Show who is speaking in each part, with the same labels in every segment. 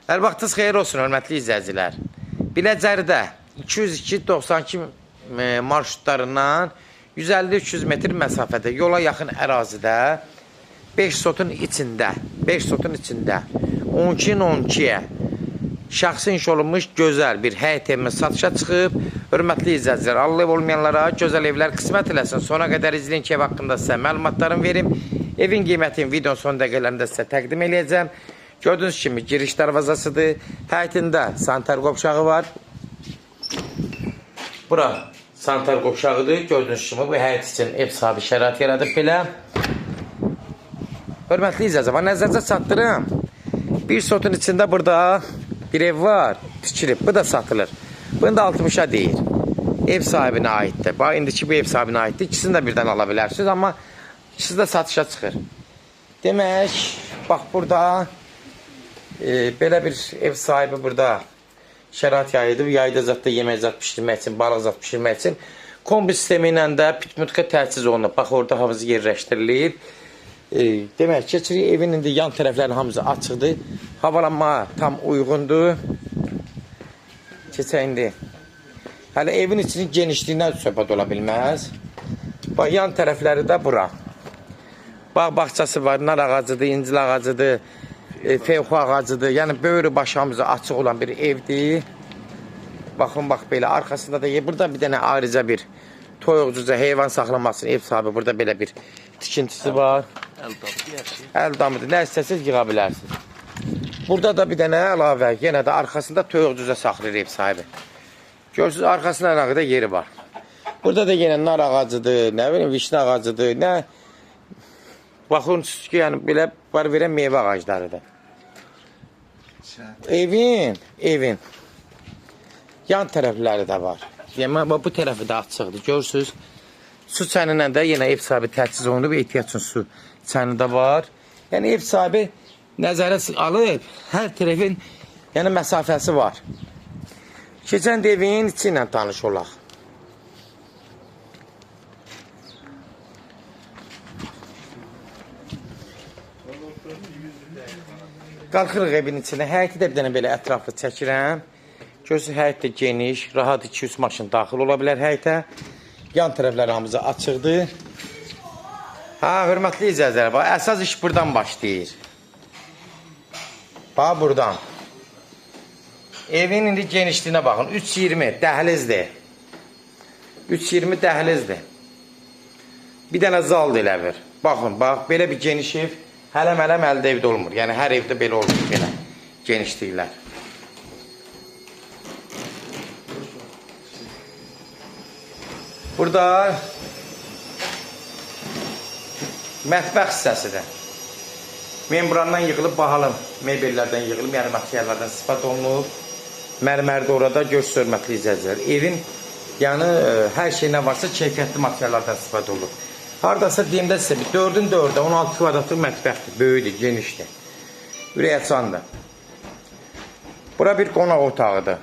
Speaker 1: Hər vaxtınız xeyir olsun, hörmətli izləyicilər. Biləcəridə 202-92 marşrutlarından 150-300 metr məsafədə yola yaxın ərazidə 5 sotun içində, 5 sotun içində 12-nin 12-yə şəxsi inşa olunmuş gözəl bir həyət evimiz satışa çıxıb. Hörmətli izləyicilər, Allah ev olmayanlara gözəl evlər qismət eləsin. Sona qədər izləyin ki, ev haqqında sizə məlumatlarımı verim. Evin qiymətini videonun son dəqiqələrində sizə təqdim eləyəcəm. Gördüyünüz kimi giriş darvazasıdır. Həyətində sanitar qovşağı var. Bura sanitar qovşağıdır. Gördüyünüz kimi bu həyət üçün ev sahibi şərait yaradıb belə. Hörmətli izləyicilər, nəzərinizə çatdırım. Bir sotun içində burada bir ev var, tikilib. Bu da satılır. Bunu da 60-a deyir. Ev sahibinə aiddir. Bax, indiki bu ev sahibinə aiddir. İkisini də birdən ala bilərsiniz, amma ikisi də satışa çıxır. Demək, bax burada belə bir ev sahibi burada şərait yayıldı. Yayda zətdə yemək zət pişirmək üçün, balıq zət pişirmək üçün kombi sistemi ilə də pitmutka təchiz olunub. Bax, orada hamısı yerləşdirilib. Demək, keçirik evin indi yan tərəflərinin hamısı açıqdır. Havalanma tam uyğundur. Keçək indi. Hələ evin içinin genişliyindən söhbət ola bilməz. Bax, yan tərəfləri də bura. Bağ bağçası var, nar ağacıdır, incil ağacıdır, fevxu ağacıdır. Yəni, böyrü başı hamısı açıq olan bir evdir. Baxın, bax belə. Arxasında da burada bir dənə ayrıca bir toyuq cücə heyvan saxlamasın ev sahibi. Burada belə bir tikintisi var. Əl damıdır. Nə istəsəniz yığa bilərsiniz. Burada da bir dənə əlavə, yenə də arxasında toyuq cücə saxlayır ev sahibi. Görürsünüz, arxasında nə qədər yeri var. Burada da yenə nar ağacıdır, nə bilim, vişnə ağacıdır, nə... Baxın ki, yəni belə var verən meyvə ağaclarıdır. Evin yan tərəfləri də var. Yəni, bu tərəfi də açıqdır, görürsünüz. Su çəni ilə də yenə ev sahibi təchiz olunub, ehtiyac üçün su çəni də var. Yəni, ev sahibi nəzərə alıb, hər tərəfin yəni, məsafəsi var. Keçən də evin içi ilə tanış olaq. Qalxırıq evin içinə. Həyəti də bir dənə belə ətraflı çəkirəm. Görürsünüz, həyət də geniş, rahat 2-3 maşın daxil ola bilər həyətə. Yan tərəflər hamısı açıqdır. Ha, hörmətli izləyicilər, bax, əsas iş buradan başlayır. Bax, buradan. Evin indi genişliyinə baxın. 3,20 dəhlizdir. 3,20 dəhlizdir. Bir dənə zaldır elə bir. Baxın, bax, belə bir geniş ev. Hələm-hələm əldə evdə olmur. Yəni, hər evdə belə olmur, belə genişliklər. Burada mətbəx hissəsidir. Membrandan yığılıb, bahalı mebellərdən yığılıb, yəni materiallardan istifadə olunub. Mərmər də orada, görürsünüz, hörmətli izləyicilər. Evin, yəni, hər şey nə varsa keyfiyyətli materiallardan istifadə olunub. Haradasa deyim də sizə, bir 4-ün 4-ə 16 kvadratlıq mətbəxdir, böyükdür, genişdir. Ürək açandır. Bura bir qonaq otağıdır.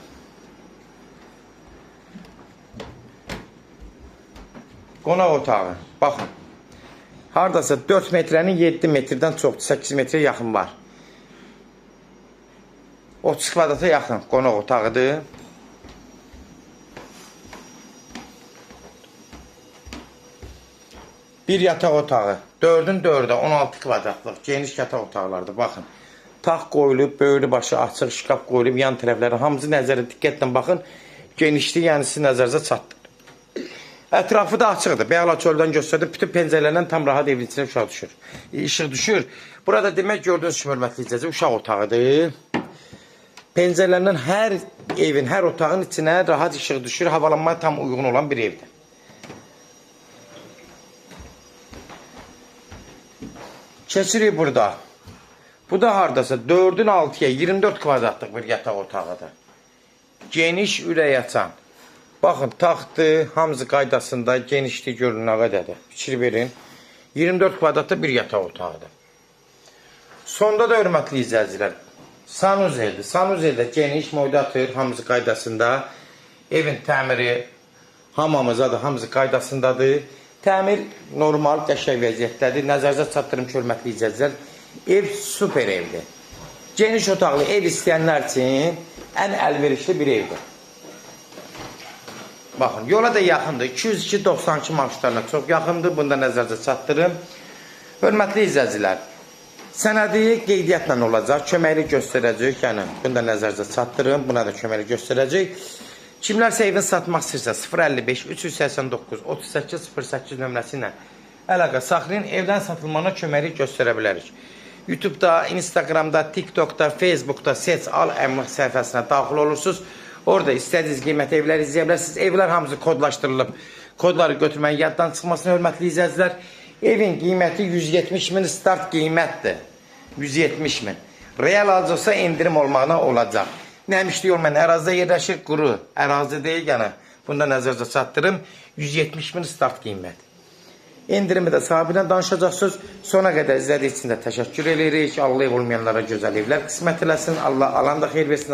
Speaker 1: Qonaq otağı, baxın. Haradasa 4 metrənin 7 metrdən çoxdur, 8 metrə yaxın var. 30 kvadrata yaxın qonaq otağıdır. Bir yataq otağı, 4-ün 4-ə 16 kvadratlıq geniş yataq otaqlardır, baxın. Taxt qoyulub, böyrü başı açıq, şkaf qoyulub, yan tərəfləri hamısı nəzərə diqqətlə baxın. Genişlik, yəni sizin nəzərinizə çatdır. Ətrafı da açıqdır. Bəyala çöldən göstərdim, bütün pəncərələrdən tam rahat evin içinə uşaq düşür. İşıq düşür. Burada demək, gördüyünüz kimi, hörmətli izləyicilər, uşaq otağıdır. Pəncərələrdən hər evin, hər otağın içinə rahat işıq düşür. Havalanmaya tam uyğun olan bir evdir. Keçirik burada. Bu da haradasa 4-ün 6-ya 24 kvadratlıq bir yataq otağıdır. Geniş, ürək açan. Baxın, taxtı, hamısı qaydasında, genişlik görün nə qədərdir. Fikir verin. 24 kvadratlı bir yataq otağıdır. Sonda da hörmətli izləyicilər, sanuzeldir. Sanuzeldə geniş, moydatır, hamısı qaydasında. Evin təmiri, hamamı zadı, hamısı qaydasındadır. Təmir normal, qəşəng vəziyyətdədir. Nəzərinizə çatdırım ki, hörmətli izləyicilər, ev super evdir. Geniş otaqlı ev istəyənlər üçün ən əlverişli bir evdir. Baxın, yola da yaxındır. 202-92 marşrutlarına çox yaxındır. Bunu da nəzərdə çatdırım. Hörmətli izləyicilər, sənədi qeydiyyatla olacaq. Köməklik göstərəcəyik. Yəni, bunu da nəzərdə çatdırım. Buna da köməklik göstərəcəyik. Kimlərsə evini satmaq istəyirsə 055 389 38 08 nömrəsi ilə əlaqə saxlayın. Evdən satılmağına köməklik göstərə bilərik. YouTube'da, Instagram'da, TikTok'da, Facebook'da Seç Al Əmlak səhifəsinə daxil olursunuz. Orada istədiyiniz qiymətə evlər izləyə bilərsiniz. Evlər hamısı kodlaşdırılıb. Kodları götürməyin yaddan çıxmasın, hörmətli izləyicilər. Evin qiyməti 170 min start qiymətdir. 170 min. Real alıcısa endirim olmağına olacaq. Nəmişlik olmayan ərazidə yerləşir, quru ərazi deyil, yəni. Bunu da nəzərdə çatdırım. 170 min start qiymət. Endirimi də sahibi ilə danışacaqsınız. Sona qədər izlədiyiniz üçün də təşəkkür eləyirik. Allah ev olmayanlara gözəl evlər qismət eləsin. Allah alan da xeyir versin.